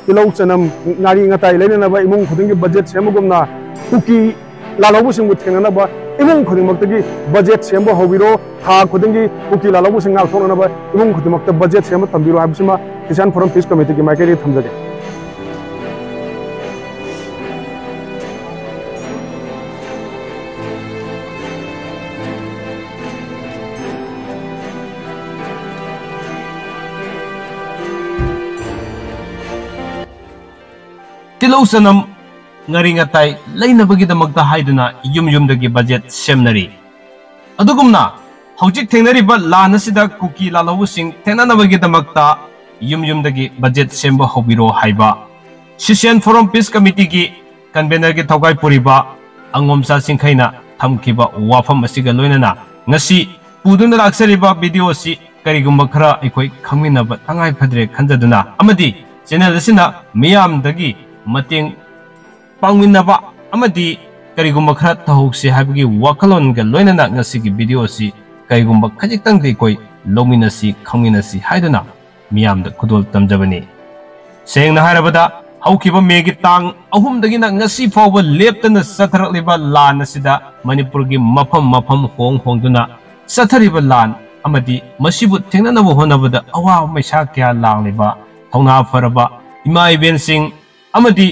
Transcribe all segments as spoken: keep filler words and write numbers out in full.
ꯇꯤꯜꯍꯧ ꯆꯅꯝ, ꯉꯥꯔꯤ ꯉꯇꯥꯏ ꯂꯩꯅꯅꯕ ꯏꯃꯨꯡ ꯈꯨꯗꯤꯡꯒꯤ ꯕꯖꯦꯠ ꯁꯦꯝꯕꯒꯨꯝꯅ, ꯀꯨꯀꯤ ꯂꯥꯜꯍꯧꯕꯁꯤꯡꯕꯨ ꯊꯦꯡꯅꯅꯕ ꯏꯃꯨꯡ ꯈꯨꯗꯤꯡꯃꯛꯇꯒꯤ ꯕꯖꯦꯠ ꯁꯦꯝꯕ ꯍꯧꯕꯤꯔꯣ꯫ ꯊꯥ ꯈꯨꯗꯤꯡꯒꯤ ꯀꯨꯀꯤ ꯂꯥꯜꯍꯧꯕꯁꯤꯡ ꯉꯥꯛꯊꯣꯛꯅꯅꯕ ꯏꯃꯨꯡ ꯈꯨꯗꯤꯡꯃꯛꯇ ꯕꯖꯦꯠ ꯁꯦꯝꯕ ꯇꯝꯕꯤꯔꯣ ꯍꯥꯏꯕꯁꯤꯃ ꯈ꯭ꯔꯤꯁꯇꯤꯌꯥꯟ ꯐꯣꯔꯝ ꯄꯤꯁ ꯀꯃꯤꯇꯤꯒꯤ ꯃꯥꯏꯀꯩꯗꯒꯤ ꯊꯝꯖꯒꯦ꯫ ꯇꯤꯜꯍꯧ ꯆꯅꯝ, ꯉꯥꯔꯤ ꯉꯇꯥꯏ ꯂꯩꯅꯕꯒꯤꯗꯃꯛꯇ ꯍꯥꯏꯗꯨꯅ ꯌꯨꯝ ꯌꯨꯝꯗꯒꯤ ꯕꯖꯦꯠ ꯁꯦꯝꯅꯔꯤ꯫ ꯑꯗꯨꯒꯨꯝꯅ ꯍꯧꯖꯤꯛ ꯊꯦꯡꯅꯔꯤꯕ ꯂꯥꯟ ꯑꯁꯤꯗ ꯀꯨꯀꯤ ꯂꯥꯜꯍꯧꯕꯁꯤꯡ ꯊꯦꯡꯅꯅꯕꯒꯤꯗꯃꯛꯇ ꯌꯨꯝ ꯌꯨꯝꯗꯒꯤ ꯕꯖꯦꯠ ꯁꯦꯝꯕ ꯍꯧꯕꯤꯔꯣ ꯍꯥꯏꯕ ꯈ꯭ꯔꯤꯁꯇꯤꯌꯥꯟ ꯐꯣꯔꯝ ꯄꯤꯁ ꯀꯃꯤꯇꯤꯒꯤ ꯀꯟꯚꯦꯅꯔꯒꯤ ꯊꯧꯒꯥꯏ ꯄꯨꯔꯤꯕ ꯑꯉꯣꯝꯆꯥ ꯆꯤꯡꯈꯩꯅ ꯊꯝꯈꯤꯕ ꯋꯥꯐꯝ ꯑꯁꯤꯒ ꯂꯣꯏꯅꯅ ꯉꯁꯤ ꯄꯨꯗꯨꯅ ꯂꯥꯛꯆꯔꯤꯕ ꯚꯤꯗꯤꯑꯣ ꯑꯁꯤ ꯀꯔꯤꯒꯨꯝꯕ ꯈꯔ ꯑꯩꯈꯣꯏ ꯈꯪꯃꯤꯟꯅꯕ ꯇꯉꯥꯏ ꯐꯗ꯭ꯔꯦ ꯈꯟꯖꯗꯨꯅ ꯑꯃꯗꯤ ꯆꯦꯅꯦꯜ ꯑꯁꯤꯅ ꯃꯤꯌꯥꯝꯗꯒꯤ ꯃꯇꯦꯡ ꯄꯥꯡꯃꯤꯟꯅꯕ ꯑꯃꯗꯤ ꯀꯔꯤꯒꯨꯝꯕ ꯈꯔ ꯇꯧꯍꯧꯁꯤ ꯍꯥꯏꯕꯒꯤ ꯋꯥꯈꯜꯂꯣꯟꯒ ꯂꯣꯏꯅꯅ ꯉꯁꯤꯒꯤ ꯚꯤꯗꯤꯑꯣ ꯑꯁꯤ ꯀꯔꯤꯒꯨꯝꯕ ꯈꯖꯤꯛꯇꯪꯗꯤ ꯑꯩꯈꯣꯏ ꯂꯧꯃꯤꯟꯅꯁꯤ, ꯈꯪꯃꯤꯟꯅꯁꯤ ꯍꯥꯏꯗꯨꯅ ꯃꯤꯌꯥꯝꯗ ꯈꯨꯗꯣꯜ ꯇꯝꯖꯕꯅꯤ꯫ ꯁꯦꯡꯅ ꯍꯥꯏꯔꯕꯗ, ꯍꯧꯈꯤꯕ ꯃꯦꯒꯤ ꯇꯥꯡ ꯑꯍꯨꯝꯗꯒꯤꯅ ꯉꯁꯤ ꯐꯥꯎꯕ ꯂꯦꯞꯇꯅ ꯆꯠꯊꯔꯛꯂꯤꯕ ꯂꯥꯟ ꯑꯁꯤꯗ ꯃꯅꯤꯄꯨꯔꯒꯤ ꯃꯐꯝ ꯃꯐꯝ ꯍꯣꯡ ꯍꯣꯡꯗꯨꯅ ꯆꯠꯊꯔꯤꯕ ꯂꯥꯟ ꯑꯃꯗꯤ ꯃꯁꯤꯕꯨ ꯊꯦꯡꯅꯅꯕ ꯍꯣꯠꯅꯕꯗ ꯑꯋꯥꯕ ꯃꯩꯁꯥ ꯀꯌꯥ ꯂꯥꯡꯂꯤꯕ ꯊꯧꯅꯥ ꯐꯔꯕ ꯏꯃꯥ ꯏꯕꯦꯟꯁꯤꯡ ꯑꯃꯗꯤ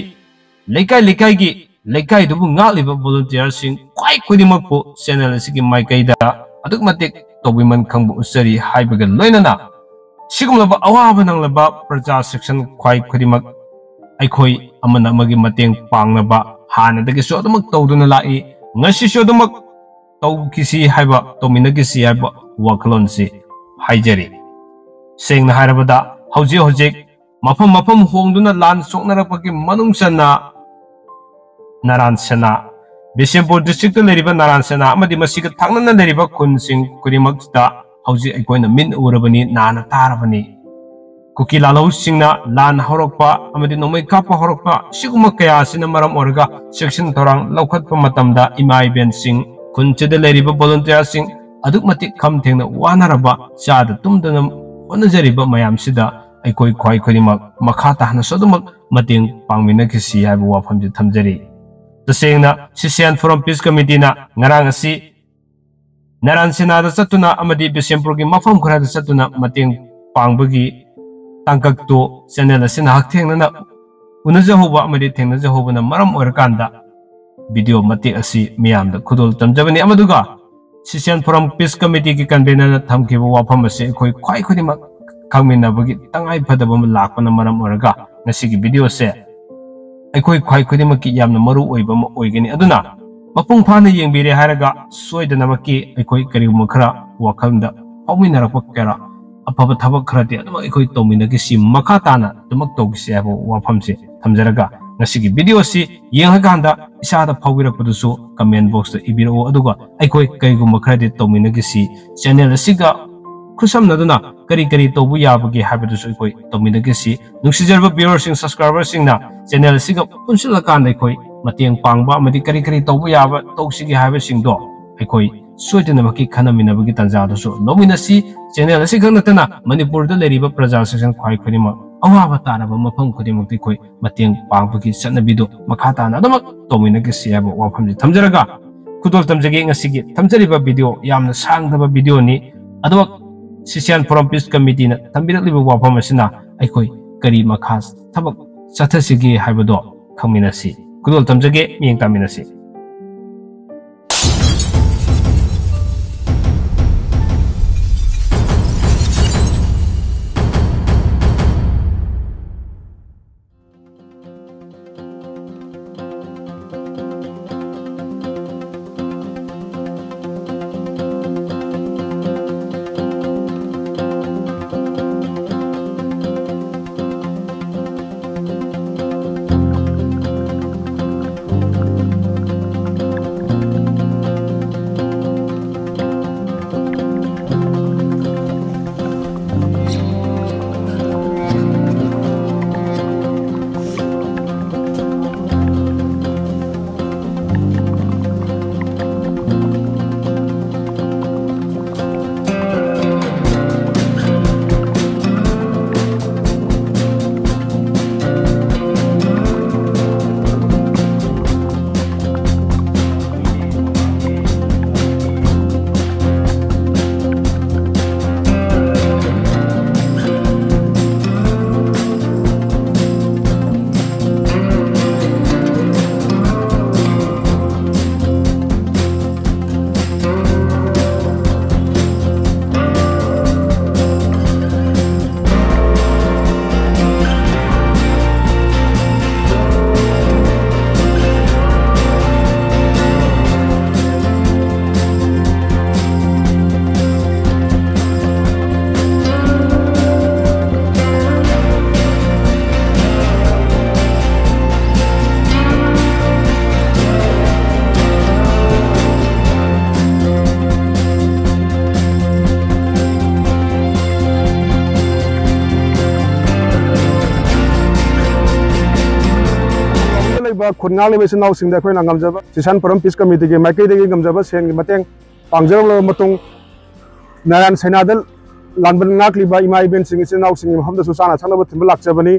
ꯂꯩꯀꯥꯏ ꯂꯩꯀꯥꯏꯒꯤ ꯂꯩꯀꯥꯏꯗꯨꯕꯨ ꯉꯥꯛꯂꯤꯕ ꯚꯣꯂꯨꯟꯇꯤꯌꯔꯁꯤꯡ ꯈ꯭ꯋꯥꯏ ꯈꯨꯗꯤꯡꯃꯛꯄꯨ ꯆꯦꯅꯦꯜ ꯑꯁꯤꯒꯤ ꯃꯥꯏꯀꯩꯗ ꯑꯗꯨꯛ ꯃꯇꯤꯛ ꯇꯧꯕꯤꯃꯟ ꯈꯪꯕ ꯎꯠꯆꯔꯤ ꯍꯥꯏꯕꯒ ꯂꯣꯏꯅꯅ ꯁꯤꯒꯨꯝꯂꯕ ꯑꯋꯥꯕ ꯅꯪꯂꯕ ꯄ꯭ꯔꯖꯥ ꯁꯦꯛꯁꯟ ꯈ꯭ꯋꯥꯏ ꯈꯨꯗꯤꯡꯃꯛ ꯑꯩꯈꯣꯏ ꯑꯃꯅ ꯑꯃꯒꯤ ꯃꯇꯦꯡ ꯄꯥꯡꯅꯕ ꯍꯥꯟꯅꯗꯒꯤꯁꯨ ꯑꯗꯨꯃꯛ ꯇꯧꯗꯨꯅ ꯂꯥꯛꯏ, ꯉꯁꯤꯁꯨ ꯑꯗꯨꯃꯛ ꯇꯧꯈꯤꯁꯤ ꯍꯥꯏꯕ, ꯇꯧꯃꯤꯟꯅꯈꯤꯁꯤ ꯍꯥꯏꯕ ꯋꯥꯈꯜꯂꯣꯟꯁꯤ ꯍꯥꯏꯖꯔꯤ꯫ ꯁꯦꯡꯅ ꯍꯥꯏꯔꯕꯗ, ꯍꯧꯖꯤꯛ ꯍꯧꯖꯤꯛ ꯃꯐꯝ ꯃꯐꯝ ꯍꯣꯡꯗꯨꯅ ꯂꯥꯟ ꯁꯣꯛꯅꯔꯛꯄꯒꯤ ꯃꯅꯨꯡ ꯆꯟꯅ ꯅꯥꯔꯥꯟ ꯁꯦꯅꯥ, ꯕꯤꯁꯦꯝꯄꯨꯔ ꯗꯤꯁꯇ꯭ꯔꯤꯛꯇ ꯂꯩꯔꯤꯕ ꯅꯥꯔꯥꯟ ꯁꯦꯅꯥ ꯑꯃꯗꯤ ꯃꯁꯤꯒ ꯊꯪꯅꯅ ꯂꯩꯔꯤꯕ ꯈꯨꯟꯁꯤꯡ ꯈꯨꯗꯤꯡꯃꯛꯇ ꯍꯧꯖꯤꯛ ꯑꯩꯈꯣꯏꯅ ꯃꯤꯠ ꯎꯔꯕꯅꯤ, ꯅꯥꯅ ꯇꯥꯔꯕꯅꯤ꯫ ꯀꯨꯀꯤ ꯂꯥꯜꯍꯧꯁꯤꯡꯅ ꯂꯥꯟ ꯍꯧꯔꯛꯄ ꯑꯃꯗꯤ ꯅꯣꯡꯃꯩ ꯀꯥꯞꯄ ꯍꯧꯔꯛꯄ, ꯁꯤꯒꯨꯝꯕ ꯀꯌꯥ ꯑꯁꯤꯅ ꯃꯔꯝ ꯑꯣꯏꯔꯒ ꯆꯦꯛꯁꯤꯟ ꯊꯧꯔꯥꯡ ꯂꯧꯈꯠꯄ ꯃꯇꯝꯗ ꯏꯃꯥ ꯏꯕꯦꯟꯁꯤꯡ, ꯈꯨꯟꯁꯤꯗ ꯂꯩꯔꯤꯕ ꯚꯣꯂꯨꯟꯇꯤꯌꯔꯁꯤꯡ ꯑꯗꯨꯛ ꯃꯇꯤꯛ ꯈꯝ ꯊꯦꯡꯅ ꯋꯥꯅꯔꯕ, ꯆꯥꯗ ꯇꯨꯝꯗꯅ ꯍꯣꯠꯅꯖꯔꯤꯕ ꯃꯌꯥꯝꯁꯤꯗ ꯑꯩꯈꯣꯏ ꯈ꯭ꯋꯥꯏ ꯈꯨꯗꯤꯡꯃꯛ ꯃꯈꯥ ꯇꯥꯅꯁꯨ ꯑꯗꯨꯃꯛ ꯃꯇꯦꯡ ꯄꯥꯡꯃꯤꯟꯅꯈꯤꯁꯤ ꯍꯥꯏꯕ ꯋꯥꯐꯝꯁꯤ ꯊꯝꯖꯔꯤ꯫ ꯇꯁꯦꯡꯅ ꯁꯤꯁꯤꯌꯥꯟ ꯐꯣꯔꯝ ꯄꯤꯁ ꯀꯃꯤꯇꯤꯅ ꯉꯔꯥꯡ ꯑꯁꯤ ꯅꯥꯔꯥꯟ ꯁꯦꯅꯥꯗ ꯆꯠꯇꯨꯅ ꯑꯃꯗꯤ ꯕꯤꯁꯦꯝꯄꯨꯔꯒꯤ ꯃꯐꯝ ꯈꯔꯗ ꯆꯠꯇꯨꯅ ꯃꯇꯦꯡ ꯄꯥꯡꯕꯒꯤ ꯇꯥꯡꯀꯛꯇꯨ ꯆꯦꯅꯦꯜ ꯑꯁꯤꯅ ꯍꯛꯊꯦꯡꯅꯅ ꯎꯅꯖꯍꯧꯕ ꯑꯃꯗꯤ ꯊꯦꯡꯅꯖꯍꯧꯕꯅ ꯃꯔꯝ ꯑꯣꯏꯔꯀꯥꯟꯗ ꯚꯤꯗꯤꯑꯣ ꯃꯇꯦꯛ ꯑꯁꯤ ꯃꯤꯌꯥꯝꯗ ꯈꯨꯗꯣꯜ ꯇꯝꯖꯕꯅꯤ꯫ ꯑꯃꯗꯨꯒ ꯁꯤꯁꯤꯌꯥꯟ ꯐꯣꯔꯝ ꯄꯤꯁ ꯀꯃꯤꯇꯤꯒꯤ ꯀꯟꯚꯦꯅꯔꯅ ꯊꯝꯈꯤꯕ ꯋꯥꯐꯝ ꯑꯁꯤ ꯑꯩꯈꯣꯏ ꯈ꯭ꯋꯥꯏ ꯈꯨꯗꯤꯡꯃꯛ ꯈꯪꯃꯤꯟꯅꯕꯒꯤ ꯇꯉꯥꯏ ꯐꯗꯕ ꯑꯃ ꯂꯥꯛꯄꯅ ꯃꯔꯝ ꯑꯣꯏꯔꯒ ꯉꯁꯤꯒꯤ ꯚꯤꯗꯤꯑꯣꯁꯦ ꯑꯩꯈꯣꯏ ꯈ꯭ꯋꯥꯏ ꯈꯨꯗꯤꯡꯃꯛꯀꯤ ꯌꯥꯝꯅ ꯃꯔꯨ ꯑꯣꯏꯕ ꯑꯃ ꯑꯣꯏꯒꯅꯤ꯫ ꯑꯗꯨꯅ ꯃꯄꯨꯡ ꯐꯥꯅ ꯌꯦꯡꯕꯤꯔꯦ ꯍꯥꯏꯔꯒ ꯁꯣꯏꯗꯅꯃꯛꯀꯤ ꯑꯩꯈꯣꯏ ꯀꯔꯤꯒꯨꯝꯕ ꯈꯔ ꯋꯥꯈꯜꯗ ꯐꯥꯎꯃꯤꯟꯅꯔꯛꯄ ꯀꯌꯥ ꯑꯐꯕ ꯊꯕꯛ ꯈꯔꯗꯤ ꯑꯗꯨꯃꯛ ꯑꯩꯈꯣꯏ ꯇꯧꯃꯤꯟꯅꯈꯤꯁꯤ, ꯃꯈꯥ ꯇꯥꯅ ꯑꯗꯨꯃꯛ ꯇꯧꯈꯤꯁꯤ ꯍꯥꯏꯕ ꯋꯥꯐꯝꯁꯤ ꯊꯝꯖꯔꯒ ꯉꯁꯤꯒꯤ ꯚꯤꯗꯤꯑꯣ ꯑꯁꯤ ꯌꯦꯡꯉꯀꯥꯟꯗ ꯏꯁꯥꯗ ꯐꯥꯎꯕꯤꯔꯛꯄꯗꯨꯁꯨ ꯀꯃꯦꯟ ꯕꯣꯛꯁꯇ ꯏꯕꯤꯔꯛꯎ꯫ ꯑꯗꯨꯒ ꯑꯩꯈꯣꯏ ꯀꯔꯤꯒꯨꯝꯕ ꯈꯔꯗꯤ ꯇꯧꯃꯤꯟꯅꯈꯤꯁꯤ, ꯆꯦꯅꯦꯜ ꯑꯁꯤꯒ ꯈꯨꯠꯁꯝꯅꯗꯨꯅ ꯀꯔꯤ ꯀꯔꯤ ꯇꯧꯕ ꯌꯥꯕꯒꯦ ꯍꯥꯏꯕꯗꯨꯁꯨ ꯑꯩꯈꯣꯏ ꯇꯧꯃꯤꯟꯅꯈꯤꯁꯤ꯫ ꯅꯨꯡꯁꯤꯖꯔꯕ ꯚꯤꯌꯨꯋꯔꯁꯤꯡ, ꯁꯕꯁꯀ꯭ꯔꯥꯏꯕꯔꯁꯤꯡꯅ ꯆꯦꯅꯦꯜ ꯑꯁꯤꯒ ꯄꯨꯟꯁꯤꯜꯂꯀꯥꯟꯗ ꯑꯩꯈꯣꯏ ꯃꯇꯦꯡ ꯄꯥꯡꯕ ꯑꯃꯗꯤ ꯀꯔꯤ ꯀꯔꯤ ꯇꯧꯕ ꯌꯥꯕ ꯇꯧꯁꯤꯒꯦ ꯍꯥꯏꯕꯁꯤꯡꯗꯣ ꯑꯩꯈꯣꯏ ꯁꯣꯏꯗꯅꯃꯛꯀꯤ ꯈꯟꯅꯃꯤꯟꯅꯕꯒꯤ ꯇꯥꯟꯖꯥꯗꯨꯁꯨ ꯂꯧꯃꯤꯟꯅꯁꯤ꯫ ꯆꯦꯅꯦꯜ ꯑꯁꯤ ꯈꯛ ꯅꯠꯇꯅ ꯃꯅꯤꯄꯨꯔꯗ ꯂꯩꯔꯤꯕ ꯄ꯭ꯔꯖꯥ ꯁꯦꯛꯁꯟ ꯈ꯭ꯋꯥꯏ ꯈꯨꯗꯤꯡꯃꯛ ꯑꯋꯥꯕ ꯇꯥꯔꯕ ꯃꯐꯝ ꯈꯨꯗꯤꯡꯃꯛꯇ ꯑꯩꯈꯣꯏ ꯃꯇꯦꯡ ꯄꯥꯡꯕꯒꯤ ꯆꯠꯅꯕꯤꯗꯨ ꯃꯈꯥ ꯇꯥꯅ ꯑꯗꯨꯃꯛ ꯇꯧꯃꯤꯟꯅꯈꯤꯁꯤ ꯍꯥꯏꯕ ꯋꯥꯐꯝꯁꯤ ꯊꯝꯖꯔꯒ ꯈꯨꯗꯣꯜ ꯇꯝꯖꯒꯦ꯫ ꯉꯁꯤꯒꯤ ꯊꯝꯖꯔꯤꯕ ꯚꯤꯗꯤꯑꯣ ꯌꯥꯝꯅ ꯁꯥꯡꯗꯕ ꯚꯤꯗꯤꯑꯣꯅꯤ꯫ ꯑꯗꯨꯃꯛ ꯁꯤꯁꯤꯌꯥꯟ ꯐꯣꯔꯝ ꯄꯤꯁ ꯀꯃꯤꯇꯤꯅ ꯊꯝꯕꯤꯔꯛꯂꯤꯕ ꯋꯥꯐꯝ ꯑꯁꯤꯅ ꯑꯩꯈꯣꯏ ꯀꯔꯤ ꯃꯈꯥ ꯊꯕꯛ ꯆꯠꯊꯁꯤꯒꯦ ꯍꯥꯏꯕꯗꯣ ꯈꯪꯃꯤꯟꯅꯁꯤ꯫ ꯈꯨꯗꯣꯜ ꯇꯝꯖꯒꯦ, ꯃꯤꯠꯌꯦꯡ ꯇꯥꯃꯤꯟꯅꯁꯤ꯫ ꯂꯩꯕ ꯈꯨꯟ ꯉꯥꯛꯂꯤꯕ ꯏꯆꯤꯟ ꯏꯅꯥꯎꯁꯤꯡꯗ ꯑꯩꯈꯣꯏꯅ ꯉꯝꯖꯕ ꯁꯤꯁꯥꯟ ꯐꯣꯔꯝ ꯄꯤꯁ ꯀꯃꯤꯇꯤꯒꯤ ꯃꯥꯏꯀꯩꯗꯒꯤ ꯉꯝꯖꯕ ꯁꯦꯟꯒꯤ ꯃꯇꯦꯡ ꯄꯥꯡꯖꯔꯝꯂꯕ ꯃꯇꯨꯡ, ꯅꯥꯔꯥꯌꯟ ꯁꯩꯅꯥꯗ ꯂꯥꯟꯕꯟ ꯉꯥꯛꯂꯤꯕ ꯏꯃꯥ ꯏꯕꯦꯟꯁꯤꯡ, ꯏꯆꯤꯟ ꯏꯅꯥꯎꯁꯤꯡꯒꯤ ꯃꯐꯝꯗꯁꯨ ꯆꯥꯅ ꯊꯛꯅꯕ ꯊꯤꯟꯕ ꯂꯥꯛꯆꯕꯅꯤ꯫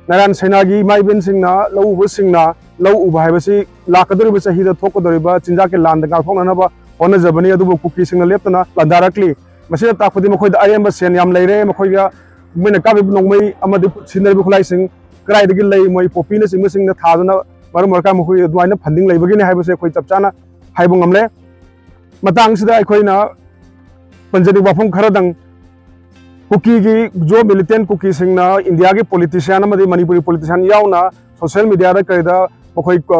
ꯅꯥꯔꯥꯌꯟ ꯁꯩꯅꯥꯒꯤ ꯏꯃꯥ ꯏꯕꯦꯟꯁꯤꯡꯅ ꯂꯧ ꯎꯕꯁꯤꯡꯅ ꯂꯧ ꯎꯕ ꯍꯥꯏꯕꯁꯤ ꯂꯥꯛꯀꯗꯧꯔꯤꯕ ꯆꯍꯤꯗ ꯊꯣꯛꯀꯗꯧꯔꯤꯕ ꯆꯤꯟꯖꯥꯛꯀꯤ ꯂꯥꯟꯗ ꯉꯥꯛꯊꯣꯛꯅꯅꯕ ꯍꯣꯠꯅꯖꯕꯅꯤ꯫ ꯑꯗꯨꯕꯨ ꯀꯨꯀꯤꯁꯤꯡꯅ ꯂꯦꯞꯇꯅ ꯂꯥꯟꯗꯥꯔꯛꯂꯤ꯫ ꯃꯁꯤꯅ ꯇꯥꯛꯄꯗꯤ ꯃꯈꯣꯏꯗ ꯑꯔꯦꯝꯕ ꯁꯦꯟ ꯌꯥꯝ ꯂꯩꯔꯦ꯫ ꯃꯈꯣꯏꯒ ꯃꯣꯏꯅ ꯀꯥꯞꯂꯤꯕ ꯅꯣꯡꯃꯩ ꯑꯃꯗꯤ ꯁꯤꯖꯤꯟꯅꯔꯤꯕ ꯈꯨꯠꯂꯥꯏꯁꯤꯡ ꯀꯗꯥꯏꯗꯒꯤ ꯂꯩ? ꯃꯣꯏ ꯄꯣꯄꯤꯅꯆꯤꯡꯕꯁꯤꯡꯅ ꯊꯥꯗꯨꯅ ꯃꯔꯝ ꯑꯣꯏꯔꯀꯥꯟꯗ ꯃꯈꯣꯏ ꯑꯗꯨꯃꯥꯏꯅ ꯐꯟꯗꯤꯡ ꯂꯩꯕꯒꯤꯅꯤ ꯍꯥꯏꯕꯁꯦ ꯑꯩꯈꯣꯏ ꯆꯞ ꯆꯥꯅ ꯍꯥꯏꯕ ꯉꯝꯂꯦ꯫ ꯃꯇꯥꯡꯁꯤꯗ ꯑꯩꯈꯣꯏꯅ ꯄꯟꯖꯅꯤꯡꯕ ꯋꯥꯐꯝ ꯈꯔꯗꯪ, ꯀꯨꯀꯤꯒꯤ ꯖꯣ ꯃꯤꯂꯤꯇꯦꯟ ꯀꯨꯀꯤꯁꯤꯡꯅ ꯏꯟꯗꯤꯌꯥꯒꯤ ꯄꯣꯂꯤꯇꯤꯁꯤꯌꯥꯟ ꯑꯃꯗꯤ ꯃꯅꯤꯄꯨꯔꯤ ꯄꯣꯂꯤꯇꯤꯁꯤꯌꯥꯟ ꯌꯥꯎꯅ ꯁꯣꯁꯤꯌꯦꯜ ꯃꯤꯗꯤꯌꯥꯗ ꯀꯔꯤꯗ ꯃꯈꯣꯏ, ꯑ,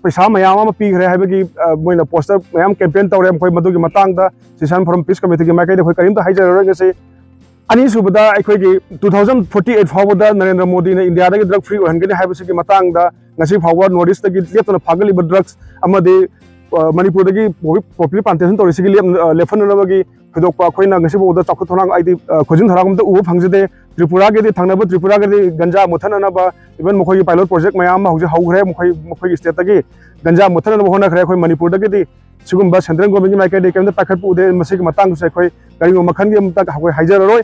ꯄꯩꯁꯥ ꯃꯌꯥꯝ ꯑꯃ ꯄꯤꯈ꯭ꯔꯦ ꯍꯥꯏꯕꯒꯤ, ꯑ, ꯃꯣꯏꯅ ꯄꯣꯁꯇꯔ ꯃꯌꯥꯝ ꯀꯦꯝꯄꯦꯟ ꯇꯧꯔꯦ꯫ ꯃꯈꯣꯏ ꯃꯗꯨꯒꯤ ꯃꯇꯥꯡꯗ ꯁꯤꯁꯥꯟ ꯐꯣꯔꯝ ꯄꯤꯁ ꯀꯃꯤꯇꯤꯒꯤ ꯃꯥꯏꯀꯩꯗ ꯑꯩꯈꯣꯏ ꯀꯔꯤꯝꯇ ꯍꯥꯏꯖꯔꯔꯣꯏ ꯉꯁꯤ꯫ ꯑꯅꯤꯁꯨꯕꯗ, ꯑꯩꯈꯣꯏꯒꯤ two thousand forty eight ꯐꯥꯎꯕꯗ ꯅꯔꯦꯟꯗ꯭ꯔ ꯃꯣꯗꯤꯅ ꯏꯟꯗꯤꯌꯥꯗꯒꯤ ꯗ꯭ꯔꯒ ꯐ꯭ꯔꯤ ꯑꯣꯏꯍꯟꯒꯅꯤ ꯍꯥꯏꯕꯁꯤꯒꯤ ꯃꯇꯥꯡꯗ ꯉꯁꯤ ꯐꯥꯎꯕ ꯅꯣꯔꯠ ꯏꯁꯇꯒꯤ ꯂꯦꯞꯇꯅ ꯐꯥꯒꯠꯂꯤꯕ ꯗ꯭ꯔꯒꯁ ꯑꯃꯗꯤ, ꯑ, ꯃꯅꯤꯄꯨꯔꯗꯒꯤ ꯄꯣꯄꯤ, ꯄꯣꯄꯤ ꯄ꯭ꯂꯥꯟꯇꯦꯁꯟ ꯇꯧꯔꯤꯁꯤꯒꯤ ꯂꯦꯞ-, ꯑ, ꯂꯦꯞꯍꯟꯅꯅꯕꯒꯤ ꯊꯣꯏꯗꯣꯛꯄ ꯑꯩꯈꯣꯏꯅ ꯉꯁꯤ ꯐꯥꯎꯕꯗ ꯆꯥꯎꯈꯠ ꯊꯧꯔꯥꯡ ꯍꯥꯏꯗꯤ, ꯑ, ꯈꯣꯏꯖꯤꯟ ꯊꯧꯔꯥꯡ ꯑꯃꯇ ꯎꯕ ꯐꯪꯖꯗꯦ꯫ ꯇ꯭ꯔꯤꯄꯨꯔꯥꯒꯤꯗꯤ, ꯊꯪꯅꯕ ꯇ꯭ꯔꯤꯄꯨꯔꯥꯒꯤꯗꯤ ꯒꯟꯖꯥ ꯃꯨꯠꯊꯠꯅꯅꯕ even ꯃꯈꯣꯏꯒꯤ ꯄꯥꯏꯂꯣꯠ ꯄ꯭ꯔꯣꯖꯦꯛ ꯃꯌꯥꯝ ꯑꯃ ꯍꯧꯖꯤꯛ ꯍꯧꯈ꯭ꯔꯦ꯫ ꯃꯈꯣꯏ, ꯃꯈꯣꯏꯒꯤ ꯁ꯭ꯇꯦꯠꯇꯒꯤ ꯒꯟꯖꯥ ꯃꯨꯠꯊꯠꯅꯅꯕ ꯍꯣꯠꯅꯈ꯭ꯔꯦ꯫ ꯑꯩꯈꯣꯏ ꯃꯅꯤꯄꯨꯔꯗꯒꯤꯗꯤ ꯁꯤꯒꯨꯝꯕ ꯁꯦꯟꯇ꯭ꯔꯦꯜ ꯒꯣꯔꯃꯦꯟꯒꯤ ꯃꯥꯏꯀꯩꯗꯒꯤ ꯀꯔꯤꯝꯇ ꯄꯥꯏꯈꯠꯄ ꯎꯗꯦ꯫ ꯃꯁꯤꯒꯤ ꯃꯇꯥꯡꯗꯁꯨ ꯑꯩꯈꯣꯏ ꯀꯔꯤꯒꯨꯝꯕ ꯃꯈꯜꯒꯤ ꯑꯃꯇ ꯑꯩꯈꯣꯏ ꯍꯥꯏꯖꯔꯔꯣꯏ꯫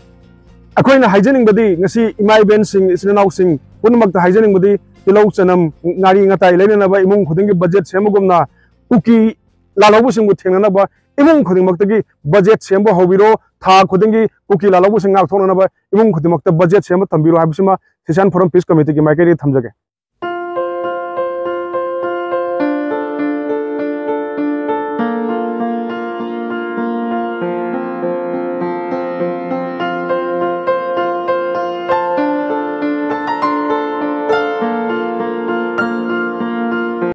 ꯑꯩꯈꯣꯏꯅ ꯍꯥꯏꯖꯅꯤꯡꯕꯗꯤ, ꯉꯁꯤ ꯏꯃꯥ ꯏꯕꯦꯟꯁꯤꯡ, ꯏꯆꯤꯟ ꯏꯅꯥꯎꯁꯤꯡ ꯄꯨꯝꯅꯃꯛꯇ ꯍꯥꯏꯖꯅꯤꯡꯕꯗꯤ, ꯇꯤꯜꯍꯧ ꯆꯅꯝ, ꯉꯥꯔꯤ ꯉꯇꯥꯏ ꯂꯩꯅꯅꯕ ꯏꯃꯨꯡ ꯈꯨꯗꯤꯡꯒꯤ ꯕꯖꯦꯠ ꯁꯦꯝꯕꯒꯨꯝꯅ, ꯀꯨꯀꯤ ꯂꯥꯜꯍꯧꯕꯁꯤꯡꯕꯨ ꯊꯦꯡꯅꯅꯕ ꯏꯃꯨꯡ ꯈꯨꯗꯤꯡꯃꯛꯇꯒꯤ ꯕꯖꯦꯠ ꯁꯦꯝꯕ ꯍꯧꯕꯤꯔꯣ꯫ ꯊꯥ ꯈꯨꯗꯤꯡꯒꯤ ꯀꯨꯀꯤ ꯂꯥꯜꯍꯧꯕꯁꯤꯡ ꯉꯥꯛꯊꯣꯛꯅꯅꯕ ꯏꯃꯨꯡ ꯈꯨꯗꯤꯡꯃꯛꯇ ꯕꯖꯦꯠ ꯁꯦꯝꯕ ꯊꯝꯕꯤꯔꯣ ꯍꯥꯏꯕꯁꯤꯃ ꯁꯤꯁꯥꯟ ꯐꯣꯔꯝ ꯄꯤꯁ ꯀꯃꯤꯇꯤꯒꯤ ꯃꯥꯏꯀꯩꯗꯒꯤ ꯊꯝꯖꯒꯦ꯫